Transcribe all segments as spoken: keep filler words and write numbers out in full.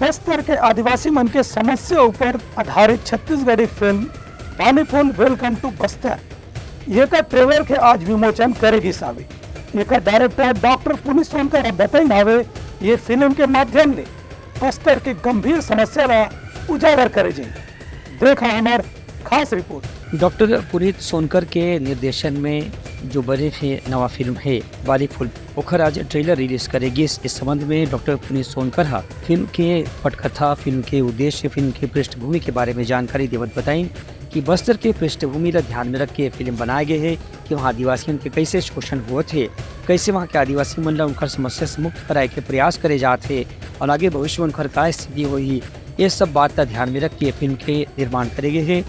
बस्तर के आदिवासी मन के समस्या ऊपर आधारित छत्तीसगढ़ी फिल्म पानी फूल, वेलकम टू बस्तर, एकर ट्रेलर के आज विमोचन करे गिस हावे। एकर डायरेक्टर डॉक्टर पुनीत सोनकर ह बताइन हावे, ये फिल्म के माध्यम ले बस्तर के गंभीर समस्या ला उजागर करे जाही। देखा हमार खास रिपोर्ट। डॉक्टर पुनीत सोनकर के निर्देशन में जो बने हे नवा फिल्म हे बाली फूल, ओखर आज ट्रेलर रिलीज करे गिस। इस संबंध में डॉक्टर पुनीत सोनकर ह फिल्म के पटकथा, फिल्म के उद्देश्य, फिल्म के पृष्ठभूमि के बारे में जानकारी देवत बताइन कि बस्तर के पृष्ठभूमि ला ध्यान में रख के फिल्म बनाए गए हे कि वहाँ आदिवासियों के कैसे शोषण होत हे, कैसे वहाँ के आदिवासी मन ला उनकर समस्या से मुक्त कराए के प्रयास करे जात हे और आगे भविष्य में उनकर का स्थिति होही, ये सब बात ला ध्यान में रख के फिल्म के निर्माण करे गए हे।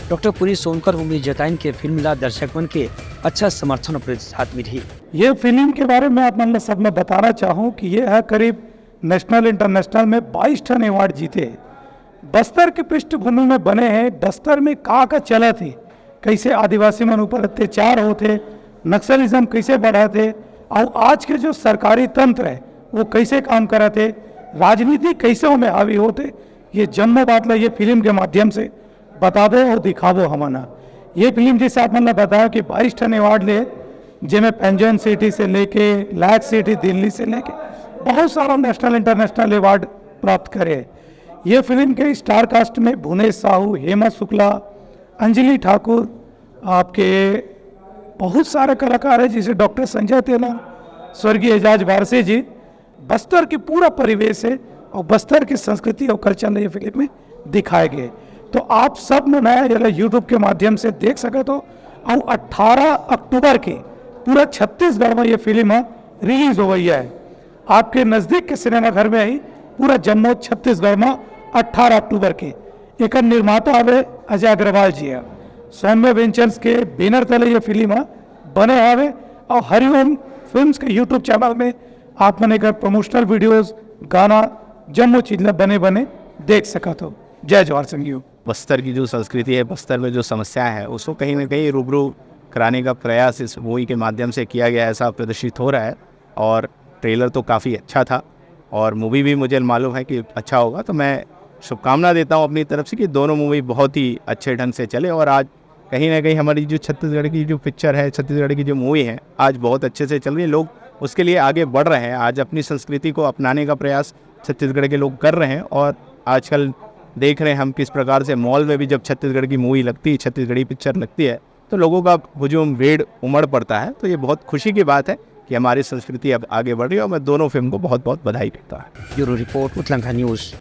डॉक्टर पुनीत सोनकर उम्मीद जताइन के फिल्म ला दर्शक मन के अच्छा समर्थन और प्रतिसाद मिलही। ये फिल्म के बारे में आप मन ला सब मैं बताना चाहूँ कि ये है करीब नेशनल इंटरनेशनल में बाईस ठन अवार्ड जीते हे। बस्तर के पृष्ठभूमि में बने हे, बस्तर में का का चलत हे, कैसे आदिवासी मन ऊपर अत्याचार होत हे, नक्सलिज्म कैसे बढ़त हे, और आज के जो सरकारी तंत्र है वो कैसे काम करत हे, राजनीति कैसे ओमे हावी होत हे, ये जम्मो बात ला ये फिल्म के माध्यम से बताबो और दिखाबो हमन ह। ये फिल्म जैसे आप मन ला बताया कि बाईस ठन अवार्ड ले, जेमे पंजाब सिटी से लेके लायक सिटी दिल्ली से लेके बहुत सारा नेशनल इंटरनेशनल अवार्ड प्राप्त करे। ये फिल्म के स्टार कास्ट में भुवनेश साहू, हेमा शुक्ला, अंजलि ठाकुर, आपके बहुत सारे कलाकार हैं, जैसे डॉक्टर संजय तेला, स्वर्गीय एजाज वारसी जी। बस्तर के पूरा परिवेश है और बस्तर की संस्कृति और कल्चर ने ये फिल्म में दिखाए गए। तो आप सब मन ह एला YouTube के माध्यम से देख सकत हो। और अठारह अक्टूबर के पूरा छत्तीसगढ़ में ये फिल्म ह रिलीज होवइया है। आपके नजदीक के सिनेमा घर में ही पूरा जम्मो छत्तीसगढ़ में अठारह अक्टूबर के। एकर निर्माता हवे अजय अग्रवाल जी ह। सौम्य वेंचर्स के बैनर तले ये फिल्म ह बने हवे और हरिओम फिल्म्स के YouTube चैनल में आप मन एकर प्रमोशनल वीडियोज, गाना, जम्मो चीज ला बने बने देख सकत हो। जय जोहार संगियो। बस्तर की जो संस्कृति है, बस्तर में जो समस्याएं हैं, उसको कहीं ना कहीं रूबरू कराने का प्रयास इस मूवी के माध्यम से किया गया, ऐसा प्रदर्शित हो रहा है। और ट्रेलर तो काफ़ी अच्छा था और मूवी भी मुझे मालूम है कि अच्छा होगा, तो मैं शुभकामना देता हूँ अपनी तरफ से कि दोनों मूवी बहुत ही अच्छे ढंग से चले। और आज कहीं ना कहीं हमारी जो छत्तीसगढ़ की जो पिक्चर है, छत्तीसगढ़ की जो मूवी है, आज बहुत अच्छे से चल रही है। लोग उसके लिए आगे बढ़ रहे हैं। आज अपनी संस्कृति को अपनाने का प्रयास छत्तीसगढ़ के लोग कर रहे हैं। और आजकल देख रहे हैं हम किस प्रकार से मॉल में भी जब छत्तीसगढ़ की मूवी लगती है, छत्तीसगढ़ी पिक्चर लगती है, तो लोगों का हुजूम, भीड़ उमड़ पड़ता है। तो ये बहुत खुशी की बात है कि हमारी संस्कृति अब आगे बढ़ रही है और मैं दोनों फिल्म को बहुत बहुत बधाई देता हूँ। Bureau report, Utlangha news.